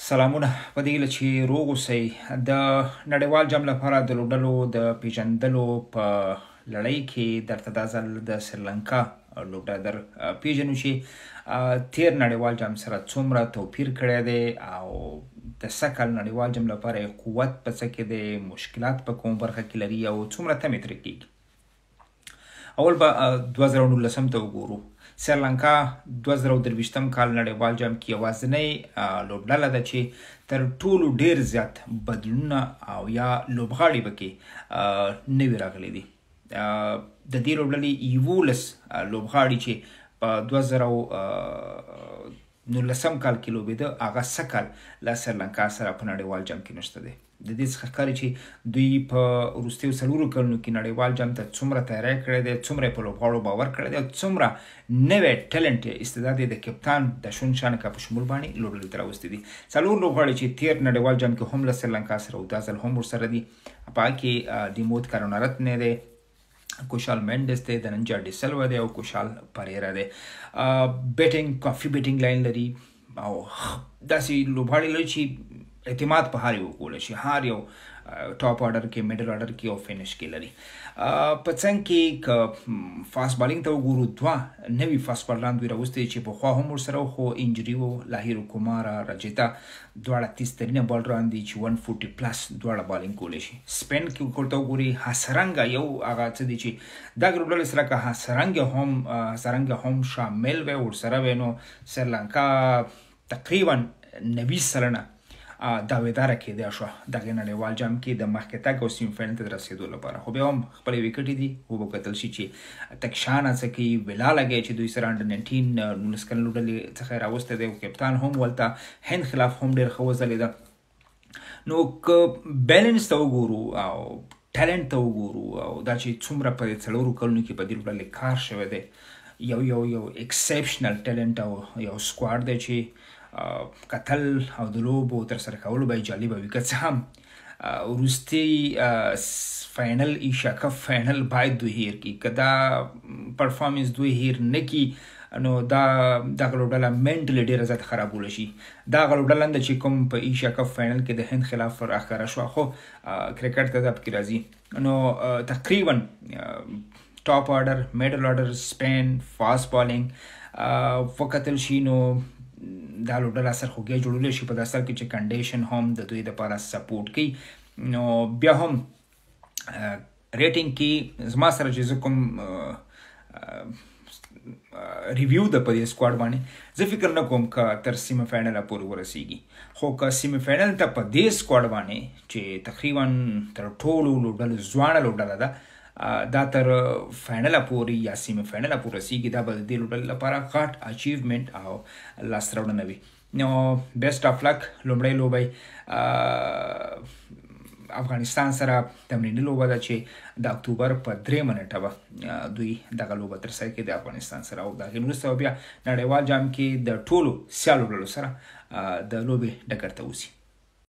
سلامونه، په دې هیله چې روغ اوسئ. د نړیوال جام لپاره د لوبډلو د پیژندلو په لړۍ کې درته دا ځل د سریلانکا لوبډله در پیژنو چې تیر نړیوال جام سره څومره توپیر کړی دی او د سږکال نړیوال جام لپاره یې قوت په څه کې دی، مشکلات په کومه برخه کې لري او څومره تمې ترې کیږي. اول به 2019 ته وګورو. سریلانکا 2023 کال نړیوال جام کې یوازینۍ لوبډله ده چې تر ټولو ډیر زیات بدلونونه او یا لوبغاړي پکې نوي راغلي دي. د دې لوبډلې 11 لوبغاړي چې په 2019 کال کې لوبېده، هغه سږکال له سریلانکا سره په نړیوال جام کې نشته دی. د دې څخه ښکاري چې دوی په وروستیو 4 کلونو کې نړیوال جام ته څومره تیاری کړی دی، څومره یې په لوبغاړو باور کړی دی او څومره نوی ټیلنټ استعداد یې د کپتان د شون شانکا په شمول باندې لوبډلې ته راوستي دي. 4 لوبغاړي چې تیر نړیوال جام کې هم له سریلانکا سره او دا ځل هم ورسره دي، په هغه کې دیموت کارونارتنه دی، کوشال مندس دی، دننجا ډیسلوا دی او کوشال پریرا دی. بیټینګ کافي بیټینګ لاین لري او داسې لوبغاړي لري چې اعتماد په هر یو وکولی شي، هر یو ټاپ آرډر کې، میډل آرډر کې او فینش کې لري. په څنګ کې که فاست بالینګ ته وګورو، 2 نوي فاست بالران دوی راوستي چې پخوا هم ورسره وو خو انجري وو، لاهیرو کومارا، رجیتا، دواړه تیز ترینه بالران دي چې 140 پلس دواړه بالینګ کولی شي. سپین کې ورته وګوري، هسرنګ یو هغه څه دي چې دا لوبډلې سره که هسرنګ هم شامل وی ورسره وی، نو سریلانکا تقریبا 90% دعویداره کېدای شوه دغه نړیوال جام کې د مخکې تګ او سیمي فاینل ته د رسېدو لپاره. خو بیا هم خپلې ویکټې دي، وبه کتل شي چې تکشانه څه کوي، ولا لګی چې دوی سره انډر 19 19 کلن لوبډلې څخه یې راوستی دی او کپتان هم ولته هند خلاف هم ډېر ښه وځلېده. نو که بیلنس ته وګورو او ټیلنټ ته وګورو او دا چې څومره په دې 4 کلونو کې په دې لوبډلې کار شوی دی، یو یو یو ایکسپشنل ټیلنټ او یو سکواډ دی چې کتل او د لوبو ترسره کولو به یې جالبه وي. که څه هم وروستي فاینل ایشیا کپ فاینل باید دوی هیر کړي، که دا پرفارمنس دوی هیر نه کړي نو دا دغه لوبډله منټلي ډېره زیاته خرابولی شي. دا هغه لوبډله نه ده چې کوم په ایشیا کپ فاینل کې د هند خلاف راښکاره شوه، خو کرکټ ته دا پکې راځي. نو تقریبا ټاپ آرډر، میډل آرډر، سپین، فاست بالینګ وکتل شي نو دا لوبډله سرخوږی جوړولی شي په داسې حال کې چې کنډیشن هم د دوی دپاره سپورټ کوي. نو بیا هم ریټینګ کې زما سره چې زه کوم ریویو ده په دې سکواډ باندې، زه فکر نه کوم که تر سیمي فاینله پورې ورسیږي، خو که سیمي فاینل ته په دې سکواډ باندې چې تقریبا تر ټولو لوبډلو ځوانه لوبډله ده، دا تر فاینله پورې یا سیمي فاینله پورې رسیږي، دا به د دې لوبډلې لپاره غټ اچیومنټ او لاسته راوړنه وي. نو بیسټ اف لک. لومړۍ لوبه افغانستان سره تمریني لوبه ده چې د اکتوبر په 3 نېټه به دوی دغه لوبه ترسره کړي د افغانستان سره، او د هغې وروسته به بیا نړیوال جام کې د ټولو سیالو لوبډلو سره د لوبې ډګر ته وځي.